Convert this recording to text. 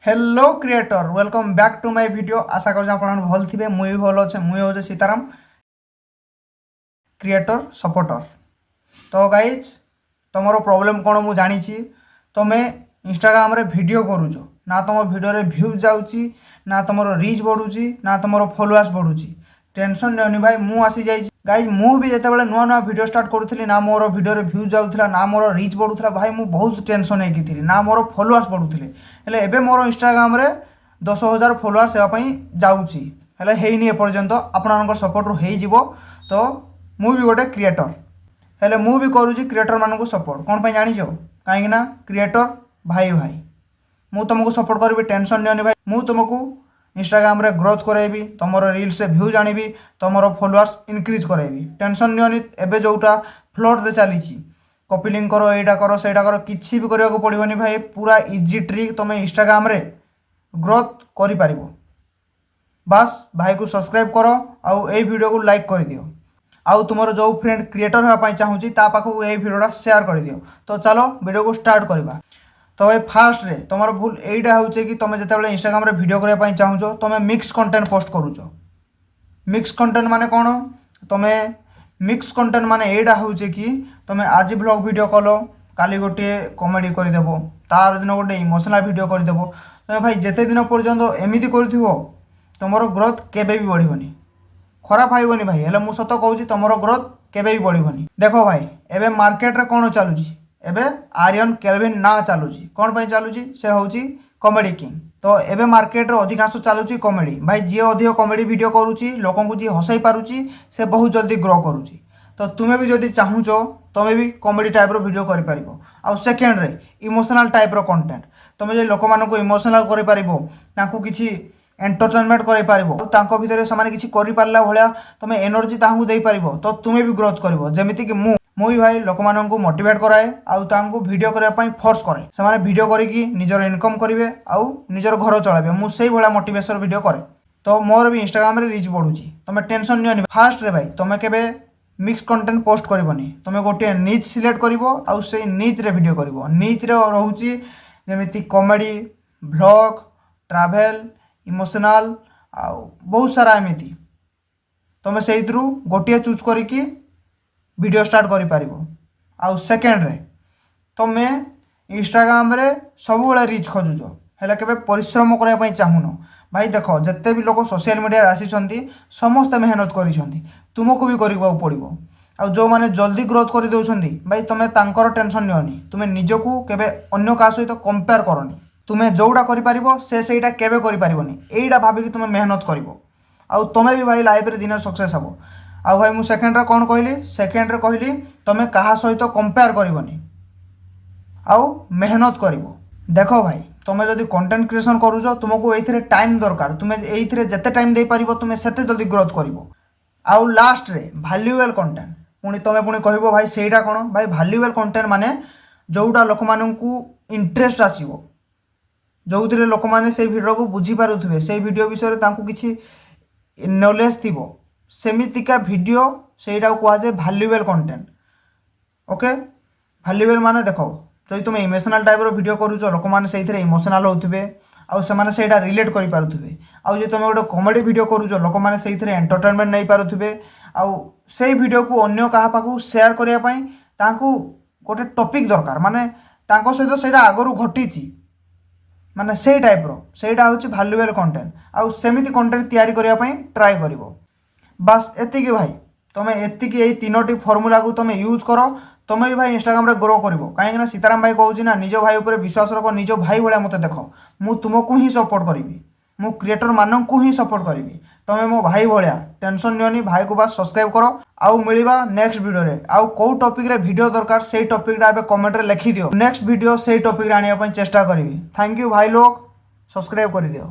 Hello creator, welcome back to my video. ଆଶା କରୁଛି ଆପଣମାନେ ଭଲ ଥିବେ, ମୁଇଁ ବି ଭଲ ଅଛେ। ମୁଇଁ ହେଉଛି ସୀତାରାମ, କ୍ରିଏଟର ସପୋର୍ଟର। ତ ଗାଇଜ୍, ତୁମର ପ୍ରୋବ୍ଲେମ୍ କ'ଣ ମୁଁ ଜାଣିଛି। ତୁମେ ଇନଷ୍ଟାଗ୍ରାମରେ ଭିଡ଼ିଓ କରୁଛ ନା, ତୁମ ଭିଡ଼ିଓରେ ଭ୍ୟୁଜ୍ ଯାଉଛି ନା, ତୁମର ରିଚ୍ ବଢ଼ୁଛି ନା, ତୁମର ଫଲୋଆର୍ସ ବଢ଼ୁଛି। ଟେନସନ୍ ନିଅନି ଭାଇ, ମୁଁ ଆସିଯାଇଛି। ଗାଇଜ୍, ମୁଁ ବି ଯେତେବେଳେ ନୂଆ ନୂଆ ଭିଡ଼ିଓ ଷ୍ଟାର୍ଟ କରୁଥିଲି ନା, ମୋର ଭିଡ଼ିଓରେ ଭ୍ୟୁଜ୍ ଯାଉଥିଲା ନା, ମୋର ରିଚ୍ ବଢ଼ୁଥିଲା। ଭାଇ, ମୁଁ ବହୁତ ଟେନସନ୍ ହେଇକି ଥିଲି ନା, ମୋର ଫଲୋଆର୍ସ ବଢ଼ୁଥିଲେ। ହେଲେ ଏବେ ମୋର ଇନଷ୍ଟାଗ୍ରାମରେ 10,000 ଫଲୋଆର୍ସ ହେବା ପାଇଁ ଯାଉଛି, ହେଲେ ହେଇନି ଏପର୍ଯ୍ୟନ୍ତ। ଆପଣମାନଙ୍କ ସପୋର୍ଟରୁ ହେଇଯିବ। ତ ମୁଁ ବି ଗୋଟେ କ୍ରିଏଟର୍, ହେଲେ ମୁଁ ବି କରୁଛି କ୍ରିଏଟର୍ମାନଙ୍କୁ ସପୋର୍ଟ। କ'ଣ ପାଇଁ ଜାଣିଛ? କାହିଁକି ନା କ୍ରିଏଟର୍ ଭାଇ ଭାଇ। ମୁଁ ତୁମକୁ ସପୋର୍ଟ କରିବି, ଟେନସନ୍ ନିଅନି ଭାଇ। ମୁଁ ତୁମକୁ ଇନଷ୍ଟାଗ୍ରାମରେ ଗ୍ରୋଥ୍ କରାଇବି, ତୁମର ରିଲ୍ସରେ ଭ୍ୟୁଜ୍ ଆଣିବି, ତୁମର ଫଲୋଆର୍ସ ଇନକ୍ରିଜ୍ କରାଇବି। ଟେନସନ୍ ନିଅନି। ଏବେ ଯେଉଁଟା ଫ୍ଲୋଟ୍ରେ ଚାଲିଛି, କପି ଲିଙ୍କ କର, ଏଇଟା କର, ସେଇଟା କର, କିଛି ବି କରିବାକୁ ପଡ଼ିବନି ଭାଇ। ପୁରା ଇଜି ଟ୍ରିକ୍, ତୁମେ ଇନଷ୍ଟାଗ୍ରାମରେ ଗ୍ରୋଥ୍ କରିପାରିବ। ବାସ୍, ଭାଇକୁ ସବସ୍କ୍ରାଇବ୍ କର ଆଉ ଏଇ ଭିଡ଼ିଓକୁ ଲାଇକ୍ କରିଦିଅ। ଆଉ ତୁମର ଯେଉଁ ଫ୍ରେଣ୍ଡ କ୍ରିଏଟର୍ ହେବା ପାଇଁ ଚାହୁଁଛି, ତା ପାଖକୁ ଏଇ ଭିଡ଼ିଓଟା ସେୟାର କରିଦିଅ। ତ ଚାଲ, ଭିଡ଼ିଓକୁ ଷ୍ଟାର୍ଟ କରିବା। ତ ଭାଇ, ଫାର୍ଷ୍ଟରେ ତୁମର ଭୁଲ ଏଇଟା ହେଉଛି କି ତୁମେ ଯେତେବେଳେ ଇନଷ୍ଟାଗ୍ରାମରେ ଭିଡ଼ିଓ କରିବା ପାଇଁ ଚାହୁଁଛ, ତୁମେ ମିକ୍ସ କଣ୍ଟେଣ୍ଟ ପୋଷ୍ଟ କରୁଛ। ମିକ୍ସ କଣ୍ଟେଣ୍ଟ ମାନେ କ'ଣ? ତୁମେ ମିକ୍ସ କଣ୍ଟେଣ୍ଟ ମାନେ ଏଇଟା ହେଉଛି କି ତୁମେ ଆଜି ଭ୍ଲଗ୍ ଭିଡ଼ିଓ କଲ, କାଲି ଗୋଟିଏ କମେଡ଼ି କରିଦେବ, ତାର ଦିନ ଗୋଟେ ଇମୋସନାଲ୍ ଭିଡ଼ିଓ କରିଦେବ। ତୁମେ ଭାଇ ଯେତେ ଦିନ ପର୍ଯ୍ୟନ୍ତ ଏମିତି କରୁଥିବ, ତୁମର ଗ୍ରୋଥ୍ କେବେ ବି ବଢ଼ିବନି। ଖରାପ ଭାବିବନି ଭାଇ, ହେଲେ ମୁଁ ସତ କହୁଛି, ତୁମର ଗ୍ରୋଥ୍ କେବେ ବି ବଢ଼ିବନି। ଦେଖ ଭାଇ, ଏବେ ମାର୍କେଟରେ କ'ଣ ଚାଲୁଛି? ଏବେ ଆରିୟନ୍ କେଲଭିନ୍ ନାଁ ଚାଲୁଛି। କ'ଣ ପାଇଁ ଚାଲୁଛି? ସେ ହେଉଛି କମେଡ଼ି କିଙ୍ଗ। ତ ଏବେ ମାର୍କେଟରେ ଅଧିକାଂଶ ଚାଲୁଛି କମେଡ଼ି। ଭାଇ, ଯିଏ ଅଧିକ କମେଡ଼ି ଭିଡ଼ିଓ କରୁଛି, ଲୋକଙ୍କୁ ଯିଏ ହସାଇ ପାରୁଛି, ସେ ବହୁତ ଜଲ୍ଦି ଗ୍ରୋ କରୁଛି। ତ ତୁମେ ବି ଯଦି ଚାହୁଁଛ, ତୁମେ ବି କମେଡ଼ି ଟାଇପ୍ର ଭିଡ଼ିଓ କରିପାରିବ। ଆଉ ସେକେଣ୍ଡରେ ଇମୋସନାଲ୍ ଟାଇପ୍ର କଣ୍ଟେଣ୍ଟ। ତୁମେ ଯଦି ଲୋକମାନଙ୍କୁ ଇମୋସନାଲ୍ କରିପାରିବ, ତାଙ୍କୁ କିଛି ଏଣ୍ଟରଟେନମେଣ୍ଟ କରାଇପାରିବ, ଆଉ ତାଙ୍କ ଭିତରେ ସେମାନେ କିଛି କରିପାରିଲା ଭଳିଆ ତୁମେ ଏନର୍ଜି ତାଙ୍କୁ ଦେଇପାରିବ, ତ ତୁମେ ବି ଗ୍ରୋଥ୍ କରିବ। ଯେମିତିକି ମୁଁ ବି ଭାଇ ଲୋକମାନଙ୍କୁ ମୋଟିଭେଟ୍ କରାଏ ଆଉ ତାଙ୍କୁ ଭିଡ଼ିଓ କରିବା ପାଇଁ ଫୋର୍ସ କରେ। ସେମାନେ ଭିଡ଼ିଓ କରିକି ନିଜର ଇନକମ୍ କରିବେ ଆଉ ନିଜର ଘର ଚଳାଇବେ, ମୁଁ ସେଇଭଳିଆ ମୋଟିଭେସନ୍ ଭିଡ଼ିଓ କରେ। ତ ମୋର ବି ଇନଷ୍ଟାଗ୍ରାମରେ ରିଚ୍ ବଢ଼ୁଛି। ତୁମେ ଟେନସନ୍ ନିଅନି। ଫାର୍ଷ୍ଟରେ ଭାଇ, ତୁମେ କେବେ ମିକ୍ସ କଣ୍ଟେଣ୍ଟ ପୋଷ୍ଟ କରିବନି। ତୁମେ ଗୋଟିଏ ନିଚ୍ ସିଲେକ୍ଟ କରିବ ଆଉ ସେଇ ନିଚ୍ରେ ଭିଡ଼ିଓ କରିବ। ନିଚ୍ରେ ରହୁଛି ଯେମିତି କମେଡ଼ି, ଭ୍ଲଗ୍, ଟ୍ରାଭେଲ୍, ଇମୋସନାଲ୍ ଆଉ ବହୁତ ସାରା ଏମିତି। ତୁମେ ସେଇଥିରୁ ଗୋଟିଏ ଚୁଜ୍ କରିକି ଭିଡ଼ିଓ ଷ୍ଟାର୍ଟ କରିପାରିବ। ଆଉ ସେକେଣ୍ଡରେ, ତୁମେ ଇନଷ୍ଟାଗ୍ରାମରେ ସବୁବେଳେ ରିଚ୍ ଖୋଜୁଛ, ହେଲେ କେବେ ପରିଶ୍ରମ କରିବା ପାଇଁ ଚାହୁଁନ। ଭାଇ ଦେଖ, ଯେତେ ବି ଲୋକ ସୋସିଆଲ ମିଡ଼ିଆରେ ଆସିଛନ୍ତି, ସମସ୍ତେ ମେହନତ କରିଛନ୍ତି। ତୁମକୁ ବି କରିବାକୁ ପଡ଼ିବ। ଆଉ ଯେଉଁମାନେ ଜଲ୍ଦି ଗ୍ରୋଥ୍ କରିଦେଉଛନ୍ତି ଭାଇ, ତୁମେ ତାଙ୍କର ଟେନସନ୍ ନିଅନି। ତୁମେ ନିଜକୁ କେବେ ଅନ୍ୟ କାହା ସହିତ କମ୍ପେୟାର କରନି। ତୁମେ ଯେଉଁଟା କରିପାରିବ, ସେ ସେଇଟା କେବେ କରିପାରିବନି, ଏଇଟା ଭାବିକି ତୁମେ ମେହନତ କରିବ ଆଉ ତୁମେ ବି ଭାଇ ଲାଇଫରେ ଦିନେ ସକ୍ସେସ୍ ହେବ। ଆଉ ଭାଇ, ମୁଁ ସେକେଣ୍ଡରେ କ'ଣ କହିଲି? ସେକେଣ୍ଡରେ କହିଲି, ତୁମେ କାହା ସହିତ କମ୍ପେୟାର କରିବନି ଆଉ ମେହନତ କରିବ। ଦେଖ ଭାଇ, ତୁମେ ଯଦି କଣ୍ଟେଣ୍ଟ କ୍ରିଏସନ୍ କରୁଛ, ତୁମକୁ ଏଇଥିରେ ଟାଇମ୍ ଦରକାର। ତୁମେ ଏଇଥିରେ ଯେତେ ଟାଇମ୍ ଦେଇପାରିବ, ତୁମେ ସେତେ ଜଲ୍ଦି ଗ୍ରୋଥ୍ କରିବ। ଆଉ ଲାଷ୍ଟରେ ଭାଲ୍ୟୁଏବଲ୍ କଣ୍ଟେଣ୍ଟ। ପୁଣି ତୁମେ ପୁଣି କହିବ, ଭାଇ, ସେଇଟା କ'ଣ? ଭାଇ, ଭାଲ୍ୟୁଏବଲ୍ କଣ୍ଟେଣ୍ଟ ମାନେ ଯେଉଁଟା ଲୋକମାନଙ୍କୁ ଇଣ୍ଟରେଷ୍ଟ ଆସିବ, ଯେଉଁଥିରେ ଲୋକମାନେ ସେଇ ଭିଡ଼ିଓକୁ ବୁଝିପାରୁଥିବେ, ସେଇ ଭିଡ଼ିଓ ବିଷୟରେ ତାଙ୍କୁ କିଛି ନଲେଜ୍ ଥିବ, ସେମିତିକା ଭିଡ଼ିଓ, ସେଇଟାକୁ କୁହାଯାଏ ଭାଲ୍ୟୁଏବଲ୍ କଣ୍ଟେଣ୍ଟ। ଓକେ, ଭାଲ୍ୟୁଏବଲ୍ ମାନେ ଦେଖ, ଯଦି ତୁମେ ଇମୋସନାଲ୍ ଟାଇପ୍ର ଭିଡ଼ିଓ କରୁଛ, ଲୋକମାନେ ସେଇଥିରେ ଇମୋସନାଲ୍ ହେଉଥିବେ ଆଉ ସେମାନେ ସେଇଟା ରିଲେଟ୍ କରିପାରୁଥିବେ। ଆଉ ଯଦି ତୁମେ ଗୋଟେ କମେଡ଼ି ଭିଡ଼ିଓ କରୁଛ, ଲୋକମାନେ ସେଇଥିରେ ଏଣ୍ଟରଟେନମେଣ୍ଟ ନେଇପାରୁଥିବେ ଆଉ ସେଇ ଭିଡ଼ିଓକୁ ଅନ୍ୟ କାହା ପାଖକୁ ସେୟାର କରିବା ପାଇଁ ତାଙ୍କୁ ଗୋଟେ ଟପିକ୍ ଦରକାର, ମାନେ ତାଙ୍କ ସହିତ ସେଇଟା ଆଗରୁ ଘଟିଛି, ମାନେ ସେଇ ଟାଇପ୍ର, ସେଇଟା ହେଉଛି ଭାଲ୍ୟୁଏବଲ୍ କଣ୍ଟେଣ୍ଟ। ଆଉ ସେମିତି କଣ୍ଟେଣ୍ଟ ତିଆରି କରିବା ପାଇଁ ଟ୍ରାଏ କରିବ। ବାସ୍, ଏତିକି ଭାଇ। ତୁମେ ଏତିକି ଏଇ ତିନୋଟି ଫର୍ମୁଲାକୁ ତୁମେ ୟୁଜ୍ କର, ତୁମେ ବି ଭାଇ ଇନଷ୍ଟାଗ୍ରାମରେ ଗ୍ରୋ କରିବ। କାହିଁକିନା ସୀତାରାମ ଭାଇ କହୁଛି ନା, ନିଜ ଭାଇ ଉପରେ ବିଶ୍ୱାସ ରଖ, ନିଜ ଭାଇ ଭଳିଆ ମୋତେ ଦେଖ। ମୁଁ ତୁମକୁ ହିଁ ସପୋର୍ଟ କରିବି, ମୁଁ କ୍ରିଏଟର୍ମାନଙ୍କୁ ହିଁ ସପୋର୍ଟ କରିବି। ତୁମେ ମୋ ଭାଇ ଭଳିଆ, ଟେନସନ୍ ନିଅନି। ଭାଇକୁ ବାସ୍ ସବସ୍କ୍ରାଇବ୍ କର ଆଉ ମିଳିବା ନେକ୍ସଟ ଭିଡ଼ିଓରେ। ଆଉ କେଉଁ ଟପିକ୍ରେ ଭିଡ଼ିଓ ଦରକାର, ସେଇ ଟପିକ୍ଟା ଏବେ କମେଣ୍ଟରେ ଲେଖିଦିଅ। ନେକ୍ସଟ ଭିଡ଼ିଓ ସେଇ ଟପିକ୍ରେ ଆଣିବା ପାଇଁ ଚେଷ୍ଟା କରିବି। Thank you ଭାଇ ଲୋକ, ସବସ୍କ୍ରାଇବ୍ କରିଦିଅ।